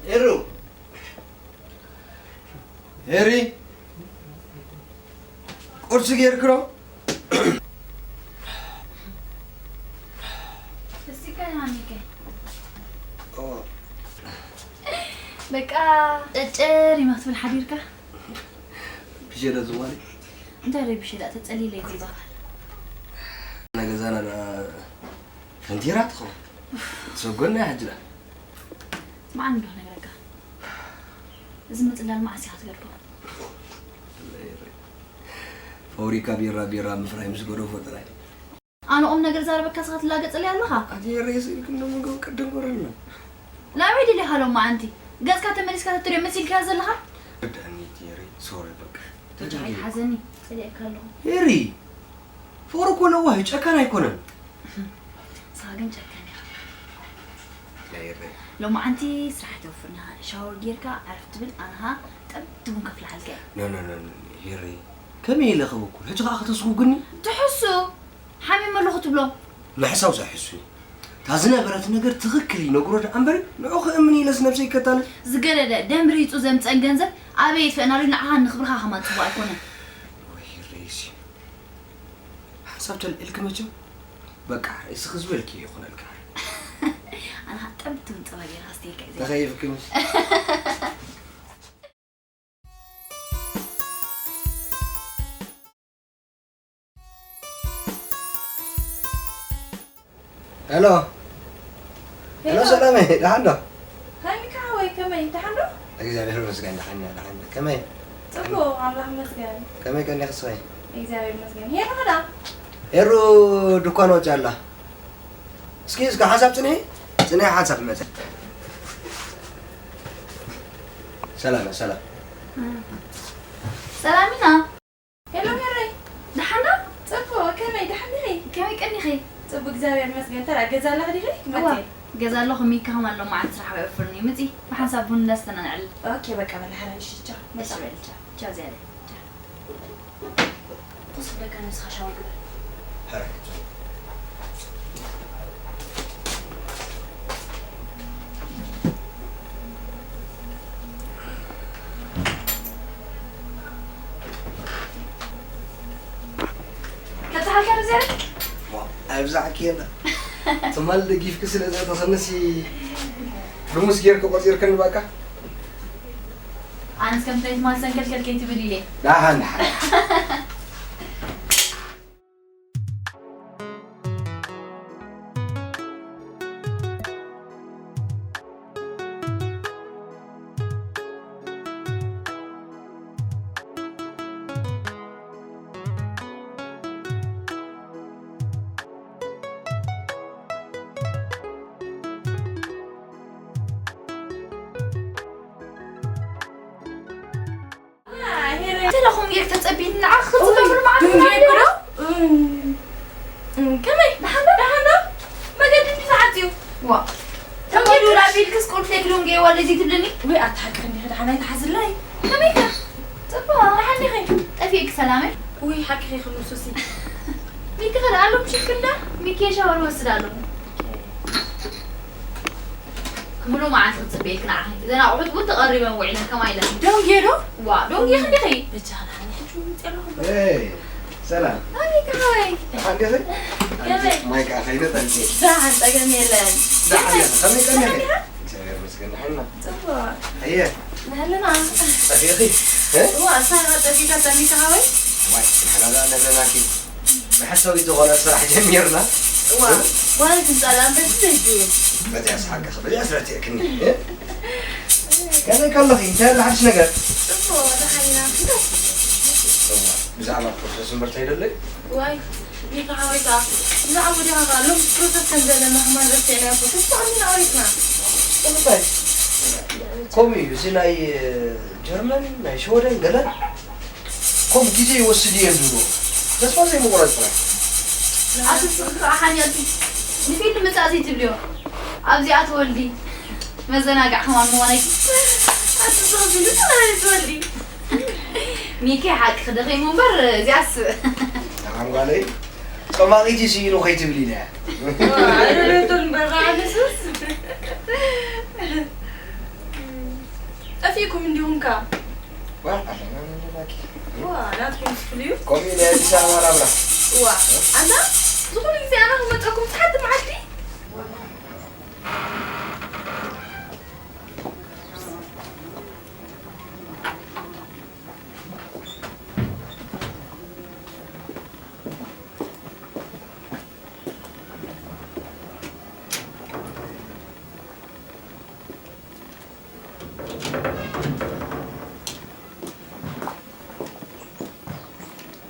ኤሩ፣ ኤሪ፣ ቁርሲ ጌርክሮ? እስከ ናኒከ። ኦ። በቃ ጨጨር ይማትብል ሓዲርካ። ብሸለ ዝዋሪ። እንታይ ዶ ብሸላ ተጸሊለ ይባሃል? እና ገዛና ዳ ፈንቲራ ትኸውን። ሰጎና ሕጅላ። ስማዕ እንዶ ነግረካ። እዚ ምጽላል መዓስ ኢኻ ትገድፎ? ፋብሪካ ቢራ ቢራ ምፍራይ ምስ ገደፎ ጥራይ። ኣነ ቁም ነገር ዛረበካ ስኻ ትላገጸለይ ኣለኻ? ኣቲ ሬስ ኢልክ እንዶ ምግብ ቅድም ጎረልና። ናበይ ድሌኻ ሎማዓንቲ? ገጽካ ተመሊስካ ተትሪኦ መሲልካዮ ዘለኻ? ወዳኒ ቴሪ፣ ሶሪ በቃ። ተጃይ ሓዘኒ፣ ጸሊእካ ኣለኹ። ሄሪ፣ ፍቕሪ እኮ ለዋህ እዩ፣ ጨካን ኣይኮነን። ንስኻ ግን ጨካን ኢኻ። ያ ሄሪ። ሎማዓንቲ ስራሕ ተወፍርና፣ ሻወር ጌርካ ዓረፍ ትብል፣ ኣንሃ ጠብ ትቡን ከፍልሓልካ እየ። ኖ፣ ኖ፣ ኖ፣ ኖ፣ ሄሪ። ከመይ ኢለ ከበኩል? ሕጂ ኸኣ ከተስጉግኒ? ትሕሱ! ሓሚመ ኣለኹ ትብሎ። ምሕሳው ኣይሕሱን እዩ። እታ ዝነበረት ነገር ትኽክል ይነግሮ ደኣ እምበር፣ ንዑ ክእምን ኢለስ ነብሰይ ከታልል። ዝገደደ ደም ሪጹ ዘምጸን ገንዘብ ኣበይ ይጥፈእና ሪኡ ንዓኻን ንኽብርኻ ከማን ጽቡቕ ኣይኮነን። ወይ ሬሲ። ሓንሳብ ተልዒልኪ መቸም፣ በቃ፣ እስኺ ዝበልኪ ይኹነልካ። ኣነ ኸኣ ጠምጥም ጸባ ጌርካ ኣስተየካ እዩ። ተኸይፍኪ ምስ ሄሎ። ሄሎ፣ ሄሎ። ሰላመይ፣ ደሓን ዶ? ሃይ፣ ሚካ ሓወይ፣ ከመይ፣ ደሓን ዶ? እግዚኣብሔር ይመስገን፣ ደሓን እየ፣ ደሓን እየ። ከመይ? ጽቡቕ፣ ኣምላኽ ይመስገን። ከመይ ቀኒኺ እስኺ? እግዚኣብሔር ይመስገን። ሄሎ፣ ኸዳ? ሄሩ ድኳን ወጺኣ ኣላ። እስኪ፣ እስኪ ሓንሳብ ጽንሒ፣ ጽንሒ ሓንሳብ መጸ። ሰላም፣ ሰላም። ሰላም ኢና። ሄሎ ሄረይ፣ ደሓን ዶ? ጽቡቕ፣ ከመይ፣ ደሓን ዲኺ? ከመይ ቀኒኺ? ጽቡቕ፣ እግዚኣብሔር ይመስገን። ተራ ገዛ ኣለኺ ዲኺ? እዋ፣ ክመጽእ። ገዛ ኣለኹ፣ ሚካ ኸማን ሎማዓንቲ ስራሕ ኣይወፍርን እዩ። ምጺ፣ ብሓንሳብ ቡን እንዳስተና ነዕልል። ኦኬ፣ በቃ፣ በል፣ ሓራይ፣ እሺ፣ ቻው። እሺ፣ መጻ። በል፣ ቻው። ቻው፣ ዝያዳ። ቻው። ኮስ ብለካ፣ ነብስኻ ሻወር ግበር። ሓራይ፣ ቻው። ከብዝሓልካ ዶ ዝያዳ? ዋ፣ ኣይብዛሕኪ የለ። ትማል ደጊፍኪ ስለ ዘእተኸንሲ፣ ልሙስ ጌርኪ ቆጺርክኒ በቃ። ኣንስ ከም ትናይ ትማል ሰንከልከል ከይትብል ኢለ። ደሓን፣ ደሓን። እንተ ደኹም ጌር ተጸቢኒ ንዓኺ ክትጽበ እወይ፣ ምንም ዓቕሚ ደንጌ የብለይን። እኮ። እም፣ እም፣ ከመይ? ደሓን ዶ? ደሓን ዶ? መገዲ እንዲ ተዓጽዩ። ዋ። ደንጌ ተንጌ ዶ? ዱላ ቢልክስ ቁልፊ ክዱን ጌዋ ለዚ ትብልኒ? ወይ ኣታ ሓቂ እንዲኺ ደሓን ኣይትሓዝለይ። ከመይ ከ? ጽቡቕ። ደሓን ዲኺ? ጠፊእኪ ሰላመይ? ውይ ሓቂ ኺ ክንሱሲ። ሚኪ ኸ ኣሎ ምሽክላ? ሚኪ ሻወር ወስድ ኣለኹ። ሙሉ መዓልቲ ክጽበየኪ ንዓኺ። እዘን ኣቑሑት እውን ተቐሪበን ውዒለን ከማይ ኢለን። ደንጌ ዶ? ዋ፣ ደንጌ ክንዲኺ? በጃ፣ ኣነ ሕጂ እውን መጽእ ኣለኹ። ኤይ፣ ሰላም። ኣይ፣ ከመይ? ደሓን ዲኺ? ከመይ? ማይ ከኣ ከይደ ጠልቂ። ደሓን፣ ጸገም የለን። ደሓን ከመይ? ዲኺ? ከመይ ቀኒኺ? ሰላም ዲኻ? እግዚኣብሔር ይመስገን፣ ደሓን ኢና። ጽቡቕ። ኣየ። ንሃለና። ጠፊእኺ? እ? ዋ፣ እሳ ጠፊእካ፣ ጠሚካ ሃወይ? ዋይ፣ ንሕና ደኣ ኣለናኪ። መሐሰቢት ዝኾነ ስራሕ ጀሚርና። እዋ፣ እ? ጓል ትምጻእ ደኣ እምበር ዘይድዩ። በዚኣስ ሓቅኺ፣ በዚኣስ ረቲዕክኒ። እ? ከመይ ከለኺ? እንታይ ኣሎ ሓድሽ ነገር? ጽቡቕ፣ ደሓን ኢና። እንታይ? እዋ፣ ብዛዕባ ፕሮሰስ እምበር እንታይ ደለይ? ዋይ፣ ኒካ ሓወይ ከኣ፣ ብዛዕባ ወዲኻ ከኣ ሎም ፕሮሰስ ከም ዘለና ከማን ረሲዕናዮ እኮ። ተስፋ ኣሚና ኣሪፍና። እንታይ? ከምኡ እዩ። እዚ ናይ ጀርመን፣ ናይ ሽወደን ገለ ከምኡ ግዜ ይወስድ እየ ዝብሎ። ተስፋ ዘይምቑረጽ ጥራይ። ኣቲ ጽቡቕ ከኣ ሓንያልቲ ንፊልም ምጻእ ዘይትብልዮ። ኣብዚኣ ትወልዲ መዘናግዕ ከማን ምኾነኪ። ኣቲ ጽቡቕ ፊልም ተባሂሉ ትወልዲ። ሚኪ ሓቂ ክደኺሙ እምበር እዚኣስ። ንዓም ጓለይ ጸማቒቲ ስኢኑ ከይትብል ኢለ እያ። ኣይደለየቶን እምበር ንሱስ። ጠፊእኩም እንዲኹም ከ? ዋ፣ ኣለና ንላኪ። ዋ፣ ናትኩም ትፍልዩ? ከምኡ ኢለ ኣዲስ ኣበባ ናብራ። ዋ፣ ኣንታ፣ ዝኾነ ግዜ ኣና ክመጸኩም ትሓቲ መዓልቲ?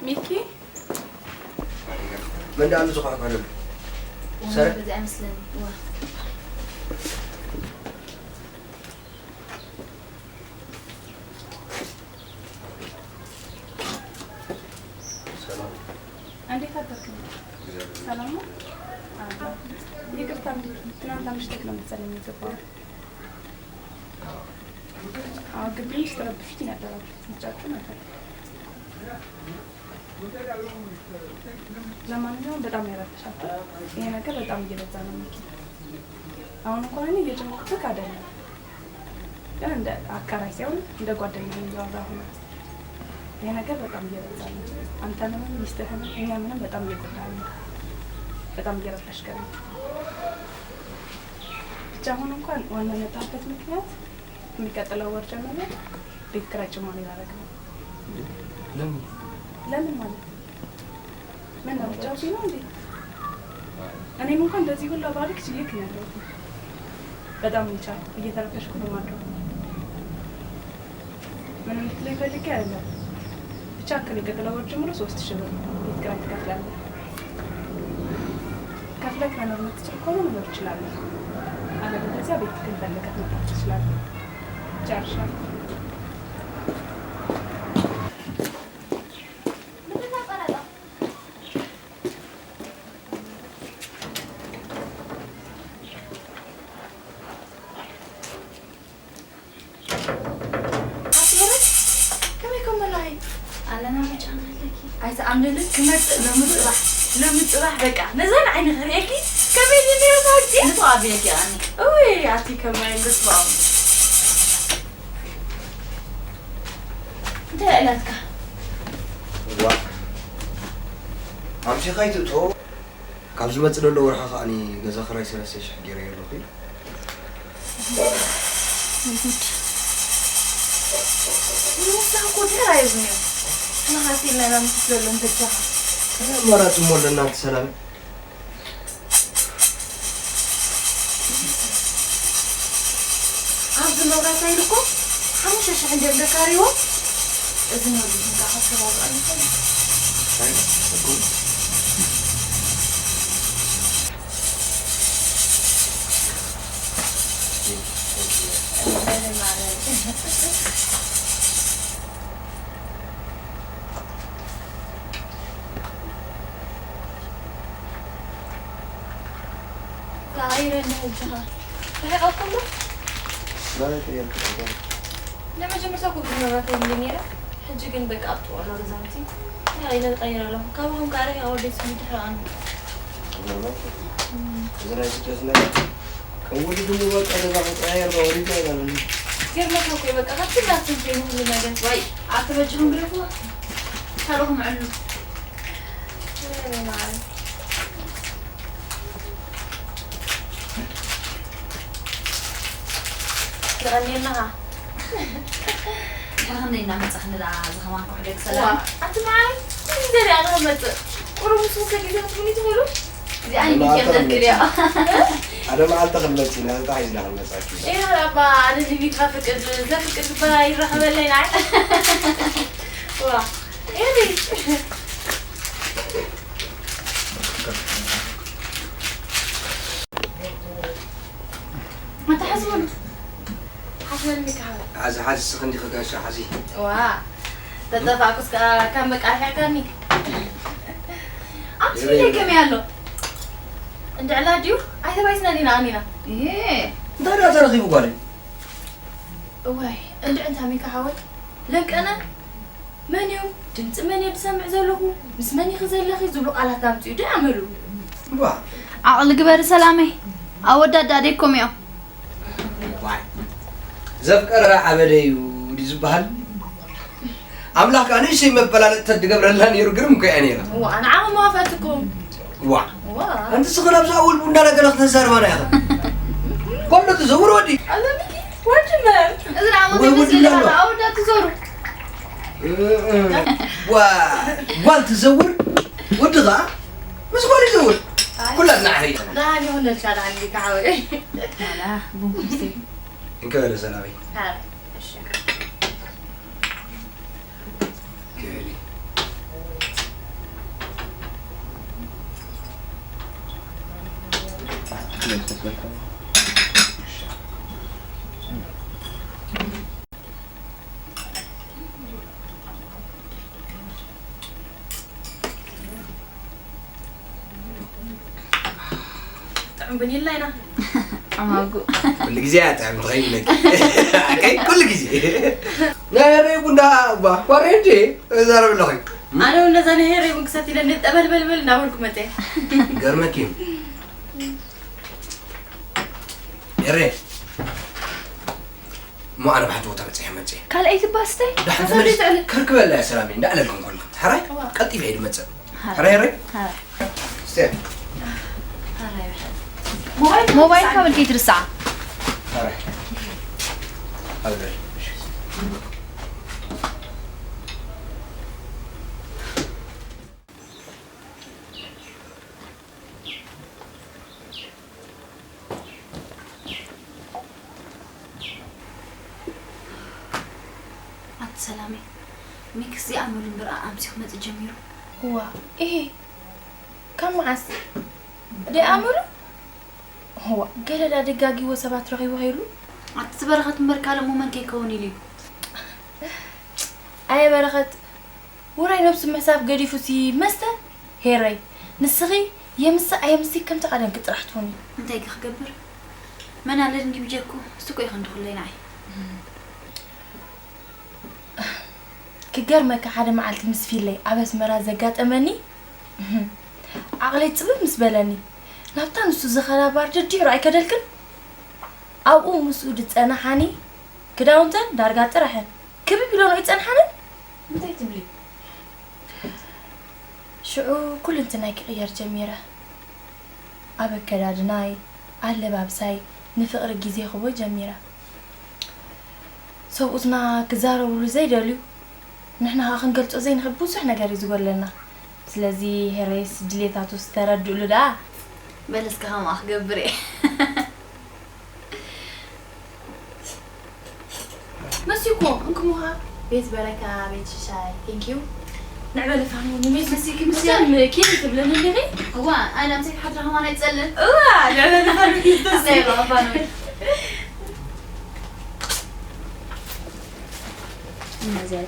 ሚኪ? መን ደኣ ኣሎ ዝኹዕኳ ዘሎ? ሰረ? በዚ ኣይመስለኒ። እዋ። ሰላም። እንዴት አደርክ? እግዚአብሔር ሰላም ነው? አዎ። ይቅርታ፣ ትናንት አምሽተክ ነው መሰለኝ የገባው። አዎ፣ ግቢ ውስጥ ረብሽኝ ያደራችሁት ልጃችሁ ነበር። ለማንኛውም በጣም ያረብሻችሁ። ይሄ ነገር በጣም እየበዛ ነው ሚኪ። አሁን እንኳን እኔ እየጨነኩብህ አይደለም፣ ግን እንደ አከራይ ሳይሆን እንደ ጓደኛ ነው እያወራሁ ነው። ይሄ ነገር በጣም እየበዛ ነው። አንተንም ሚስትህንም እኛንም በጣም እየጎዳን ነው። በጣም እየረበሽከን ነው። ብቻ አሁን እንኳን ዋና የመጣሁበት ምክንያት የሚቀጥለው ወር ጀምሮ ቤት ኪራይ ጭማሪ ላደርግ ነው። ለምን? ለምን ማለት? ምን ነው? ጫውቲ ነው እንዴ? እኔም እንኳን እንደዚህ ሁላ ባልክ ችዬክ ነው ያለሁት። በጣም ነው የቻልኩት። እየተረበሽኩ ነው የማድረው። ምንም ልትለኝ ፈልጌ አይደለም። ብቻ ከሚቀጥለው ወር ጀምሮ ሶስት ሺህ ብር ቤት ኪራይ ትከፍላለህ። ከፍለክ መኖር የምትችል ከሆነ መኖር ትችላለህ። አለበለዚያ ቤትክን ፈልገህ መውጣት ትችላለህ። ጨርሻለሁ። ኣስመረ፣ ከመይ ከም መላኺ? ኣለና መጫን ኣለኪ። ኣይተኣምንንን፣ ክመጽእ ሎሚ ጽባሕ፣ ሎሚ ጽባሕ በቃ፣ ነዘን ዓይኒ ክርእየኪ፣ ከመይ ኢሉ ነይሩ ታውቂ? ንፉዕ ኣቢለኪ ኣኒ። እውይ፣ ኣቲ ከማይ ንስማው። እንታይ ኣላትካ? ዋ። ኣምሲኻ ኣይትእቶ። ካብ ዝመጽእ ዘሎ ወርሒ ከኣ ገዛ ክራይ ሰለስተ ሽሕ ገይረ ኣለኹ ኢሉ። ጉድ። ንስኻ እኮ ድሕር ኣይብሉን እዮም። ንኻስ ኢልና ኢና ንሕስበሎም በጃኻ። እንታይ ኣማራጺ እሞ ኣለና ኣንቲ ሰላም? ኣብዚ መብራት ኣይልኮ ሓሙሽተ ሽሕ እንድዮም ደካሪዎ። እዚ መብራት እንካ ከተባብዖ ንኽእል። ተቐይረ እንዳ ሕጂ ኸ? ርሒቐኩም ዶ? ማለት እየ ንመጀመርታ እኮ ግን መብራት የብለይ ነይረ። ሕጂ ግን በቃ ኣብ ጥቕኡ ኣሎ ገዛውቲ። ተቐይረ እቐይር ኣለኹ። ካባኹም ከኣ ርሒቐ ወደይ ስሙ ድሕሪ ኣነ። እዚ ናይ ስደት ነገር ከም ወዲ ድሙ በቃ ገዛ ክቀያየር ነው ወዲድና ይላል። ገርመካ እኮ በቃ ካብ ኩላችን ኮይኑ ሁሉ ነገር። ዋይ ኣተበጅኹም ግደፍዋ። ካልኹም ዕሉ። የቐንየልና። ድሕሪ ክንደይ እናመጻኽኒ ደኣ ዝኸማንኩ ሕደግ ሰላም? ዋ፣ ኣቲ መዓረይ፣ እዚ ዘሪኣ ንኽመጽእ ቁሩብ ምስ ወሰድ ግዜ ክትብሉ ትኽእሉ? እዚኣ ንሚኪ ክነክል እያ። ሓደ መዓልቲ ክንመጽእ ኢና፣ ተታሒዝና ክንመጻኪ ኢና። ኢና እባ፣ ኣነ ንሚካ ፍቅድ፣ ዘፍቅድ እባ ይራኸበለይ ንዓይ። ዋ፣ ኤሪ። ኣታ ሓስበሉ። ሓስበልኒ ከሓወይ። ሓዚ፣ ሓዚ፣ ስኽ እንዲኺ ጋሻ፣ ሓዚ። ዋ፣ ተጠፋእኩስ ከኣ ካብ መቃርሕዕካኒ። ኣምስልለይ የበይ? ከመይ ኣሎ? እንድዕላ ድዩ? ኣይተባይስናን ኢና ኣኒና። እየ። እንታይ ደኣ ተረኺቡ ጓለይ? እዋይ፣ እንድዕ እንታ ሚካ ሓወይ። ለንቀነ መን እዩ? ድምፂ መን እየ ዝሰምዕ ዘለኹ? ምስ መን ኢኺ ዘለኺ? ዝብሉ ቃላት ኣምፅኡ ደይ ኣመሉ። ዋ። ዓቕሊ ግበሪ ሰላመይ። ኣወዳት ደኣ ደይኮም እዮም። ዋይ። ዘፍቀረ ዓበደ እዩ ድዩ ዝበሃል? ኣምላኽ ከኣ ንእሽተይ መፈላለጥ ተድገብረልና ነይሩ ግርም እኮ እያ ነይራ። እዋ፣ ንዓኹም ምዋፈትኩም። ዋ። ዋ። ኣንቲ ስኽን ኣብዚ ኣወል ቡንዳ ነገር ክተዛርባና ኢኻ። ኮሎ ትዘውር ወዲ። ኣዘሚኪ፣ ወዲ መር። እዚ ደኣ ወይ ወዲ ይመስል ላሎ። ኣወዳት ትዘሩ። እ፣ እ። ጓ-፣ ጓል ትዘውር፣ ወዲ ኸዓ ምስ ጓል ይዘውር። ኣይ። ኩላትና ዓበይቲ። ደሓን ይኹነልካ፣ ደሓን ኢልካ ሓወይ። ኣላ፣ ቡን ኩስቲ። እንከ በለ ሰላመይ። ሃረ፣ እሺ። ክእሊ። ጥዑም ቡን ኢልና ኢና። ዓማጉ። ኩሉ ግዜ እያ ጥዕምቲ ከይብለኪ። ኣከይ ኩሉ ግዜ። ናይ ሄረይ ቡን ደኣ እባ፣ ዋሬ እንዴ፣ እዛረብ ኣለኹ። ኣነ እውን ነዛ ናይ ሄረይ ቡን ክሰቲ ኢለ እንዴ ጠበልበልበል እናበልኩ መጸ። ገርመኪ እዩ። ሄረ። እሞ ኣነ ብሓንቲ ቦታ በጺሐ መጽእ። ካልኣይቲ ባስተይ? ደሓን ከሳብ ተመልስ-፣ ዘይትዕለ-፣ ከርክበላ እያ ሰላመይ፣ እንዳዕለልኩም ከለኹ። ሕራይ? እዋ። ቀልጢፈ እየ ዝመጽእ። ሃረ። ሕራይ፣ ሕራይ። እስተ። ሃረ፣ ይውሕድ። ሞባይል ሞባይል ካብ ኢድካ ይትርስዓ። ሕራይ። ኣብ በል። ኣቲ ሰላመይ፣ ሚክስ ዘይኣመሉ እምበር ኣምሲኹ መጽእ ጀሚሩ። እዋ፣ እሄ፣ ካብ መዓስ? ደይኣመሉ? እዋ፣ ገለ ዳ ደጋጊዎ ሰባት ረኺቡ ከይሉ? ኣቲ በረኸት እምበር ካልእ እሞ መን ከይከውን ኢሉ እዩ? ኣየ በረኸት፣ ውራይ ነብሱ ምሕሳብ ገዲፉሲ መስተ? ሄረይ፣ ንስኺ የምሲ ኣየምሲ ከምቲ ቀደምኪ ጥራሕ ትኹኒ። እንታይ ከ ክገብር? መን ኣለኒ ብጀኩ? ንሱ እኮ እዩ ክንዲ ኩለይ ንዓይ። ክገርመካ ሓደ መዓልቲ ምስ ፊለይ ኣብ ኣስመራ ዘጋጠመኒ፣ ዓቕለይ ጽብብ ምስ በለኒ፣ ናብታ ንሱ ዝኸዳ ባር ደድሕሩ ኣይከደልክን? ኣብኡ ምስኡ ዝጸናሓኒ ክዳውንተን ዳርጋ ጥረሐን ክብብ ኢሎን ኣይጸንሓንን? እንታይ ትብሊ? ሽዑ ኩሉ እንትናይ ክቕየር ጀሚረ። ኣብ ኣከዳድናይ፣ ኣለባብሳይ፣ ንፍቕሪ ግዜ ክቦ ጀሚረ። ሰብኡትና ክዛረብሉ ዘይደልዩ፣ ንሕና ኸዓ ክንገልጾ ዘይንኽእል ብዙሕ ነገር እዩ ዝጎድለና። ስለዚ ሄሬስ ድሌታቱ ዝተረድእሉ ደኣ። በል እስከ ከምኣ ክገብር እየ። መሲኩ እንክሙኻ ቤት በረካ፣ ቤት ሽሻይ። Thank you። ንዕበለ ፋኑ ንሜስ መሲኪ ምስያን ኬሪ ትብለኒ እንዲኺ? እዋ፣ ኣነ ኣምሰይ ሓድራ ከማን ኣይጸልን። እዋ፣ ንዕበለ ፋኑ ይስተስሪ። ናይ ባባ ነው። እነዚያ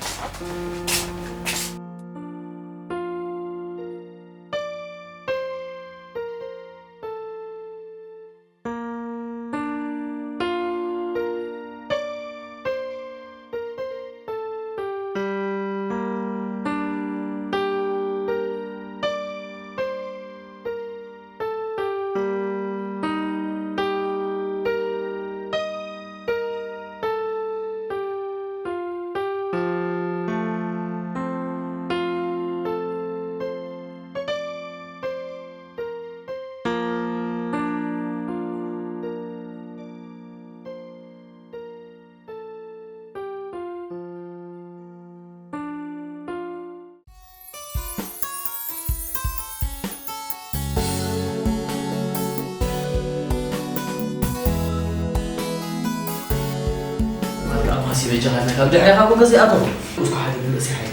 በቃ ማሲ በጃኻ ካብ ድሕሬኻ እኮ ገዚኣ እኮ። እስኮ ሓደ ብርእሲ ሓይሉ።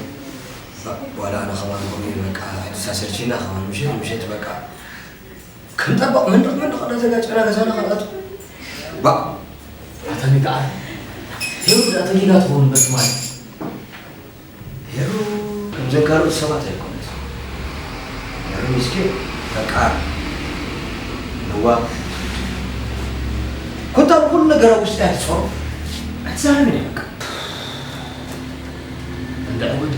ዋላ ኣነ ኸማን ኮሚኡ በቃ ሕጂ ሳሰልችና ኸማን ምሸት ምሸት በቃ ክንጠብቕ መንደቕ መንደቕ እንዳተጋጨና ገዛና ካልኣቱ። ባ ኣታ ሚካኣል፣ ሄሩ ደኣ ተጊጋ ትኸውን በቲ ማለት። ሄሩ ከምዘን ካልኦት ሰባት ኣይኮነት። ሄሩ ምስኪን በቃ ንዋ ኮታ ኩሉ ነገር ኣብ ውሽጢ ኣይትጾሩ ኣይትዛረብን እያ በቃ። እንድዒ ወዲ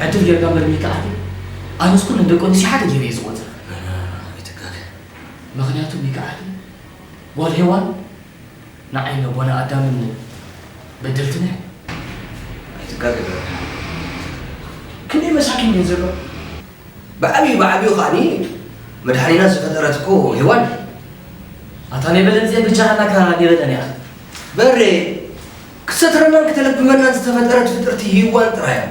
ዕድል ጌርካ እምበር ሚካኣል፣ ኣነስ ኩለን ደቂ ኣንስትዮ ሓደ ገይረ እየ ዝቖጽራ። ኣይትጋገ። ምኽንያቱ ሚካኣል፣ ጓል ሄዋን ንዓይን ኣቦና ኣዳምን በደልትና እያ። ኣይትጋገ። ክንደይ መሳኪን እየን ዘሎ። ብዓብዩ ብዓብዩ ከዓኒ መድሓኒና ዝፈጠረት እኮ ሄዋን። ኣታ ናይ በለን እዚአን ብቻ ሃናካ ናይ በለን እያ። በሬ ክሰትረናን ክተለብመናን ዝተፈጠረት ፍጥርቲ ሂዋን ጥራይ እያ።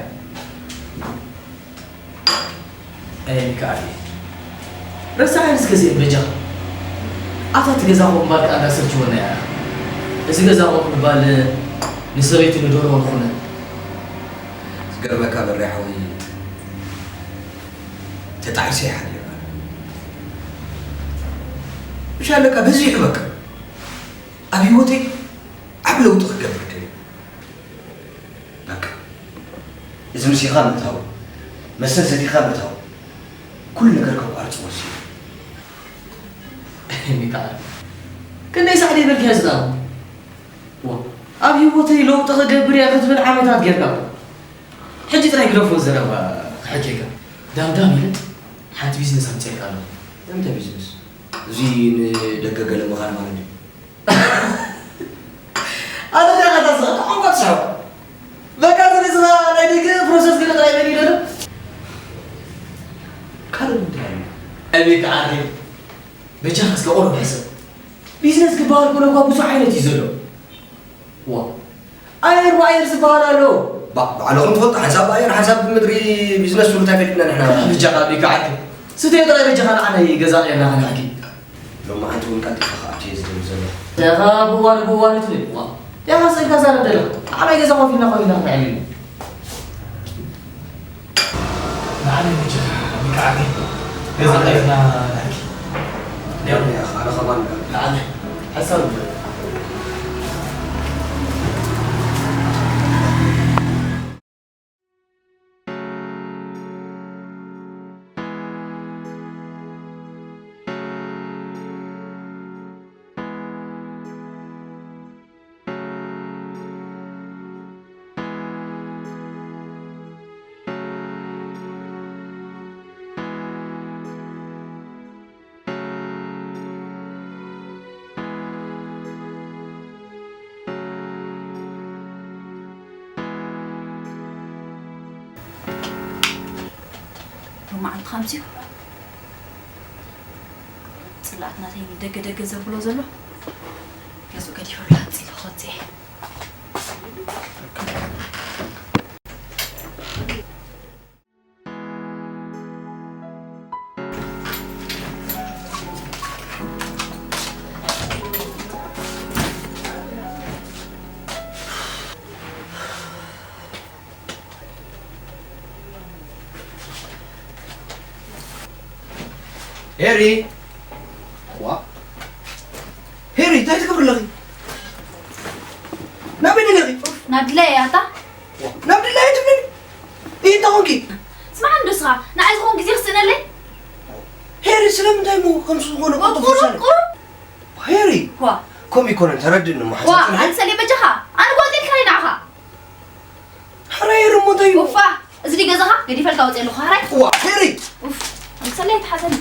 ኣየ ሚካኣል፣ ረሳዕን እስከ እዚአን በጃኻ። ኣታ እቲ ገዛ ኮፍ ምባል ከኣ እንዳሰልችወና እያ። እዚ ገዛ ኮፍ ምባል ንሰበይቲ ንደርሆ ንኹነ። ዝገርመካ በሬ ሓወይ፣ ተጣዒሰ ይሓድር። ምሽ ኣለካ በዚሑ በቃ። ኣብ ህይወተይ ዓቢ ለውጢ ክገብር ደልየ። በቃ። እዚ ምሲኻ ምእታው፣ መስተ ሰቲኻ ምእታው፣ ኩሉ ነገር ከቋርጽ ወሲነ። ሚካኣል፣ ክንደይ ሳዕ ደይበልካዮ ዝዛረብ? ዋ፣ ኣብ ህይወተይ ለውጢ ክገብር እየ ክትብል ዓመታት ጌርካ እኮ። ሕጂ ጥራይ ግደፎ ዘረባ ክሕኬካ። ዳምዳም ኢለ ሓንቲ ቢዝነስ ኣምጺኣልካ ኣለኹ። እንታይ ቢዝነስ? እዚ ንደገ ገለ ምኻድ ማለት ድዩ? ኣነ እንታይ ኢኻ ትስሕቕ? እንታይ ቋንቋ ትስሕቕ? በቃ እዚ ንስኻ ናይ ደገ ፕሮሰስ ገለ ጥራይ በል ኢለ ዶ? ካልእ እንታይ ኣሎ? ኣቤት ዓርኪ፣ በጃኻ እስከ ቁሩብ ሕሰብ። ቢዝነስ ክበሃል ከሎ እኳ ብዙሕ ዓይነት እዩ ዘሎ። ዋ፣ ኣየር ብኣየር ዝበሃል ኣሎ። ባ-፣ ባዕልኹም ትፈልጡ፣ ሓንሳብ ብኣየር፣ ሓንሳብ ብምድሪ ቢዝነስ ትብሉ እንታይ ፈሊጥና ንሕና? በጃኻ ኣቢካ ዓርኪ። ስትዮ ጥራይ በጃኻ ንዓና እዩ ገዛ ቀይርና ከነዕጊ። ሎማዓንቲ እውን ቀልጢፈ ክኣቱ እየ ዝደሊ ዘለኹ። ያኻ ብእዋኑ ብእዋኑ ትብል። ዋ፣ ያኻ ሰልካ ዛረብ ዘለኻ። ዓባይ ገዛ ኮፍ ኢልና ኮፍ ኢልና ክነዕልል። ንዓለይ በጃኻ፣ ኣቢካ ዓርኪ። ገዛ ቀይርና ንዕጊ። ያው፣ ያው፣ ኣነ ኸማን ንዓለይ። ሓሳብ ሎማዓንቲ ከምዚ'ዩ። ጽላኣት ናተይ ደገ ደገ ዘብሎ ዘሎ። ገጹ ገዲፈሉ ሓጺለ ክወጽእ እየ። ሄሪ! ዋ! ሄሪ፣ እንታይ ትገብሪ ኣለኺ? ናበይ ደለኺ? ኡፍ፣ ናብ ድላየ ኣታ። ዋ፣ ናብ ድላየ ትብልኒ? ይህ እንታይ ኾንኪ? ስማዕ እንዶ እስኻ፣ ንዓይ ዝኾን ግዜ ክስእነለይ? ሄሪ፣ ስለምንታይ እሞ ከምዚ ዝኾነ ቁሩብ፣ ቁጡፍ ውሳነ? ቁሩብ። ሄሪ! ዋ። ከምኡ ኣይኮነን፣ ተረድእኒ እሞ፣ ዋ፣ ሓንሳብ ጽንሒ። ኣንሰሌ በጃኻ፣ ኣነ ጓል ኢልካ ንዓኻ። ሕራይ ርሞተይ። ኡፋ፣ እዚ ድዩ ገዛኻ? ገዲፈልካ ወፅየ ኣለኹ፣ ሕራይ። ዋ፣ ሄሪ! ኡፍ፣ ሰለይ ትሓዘኒ።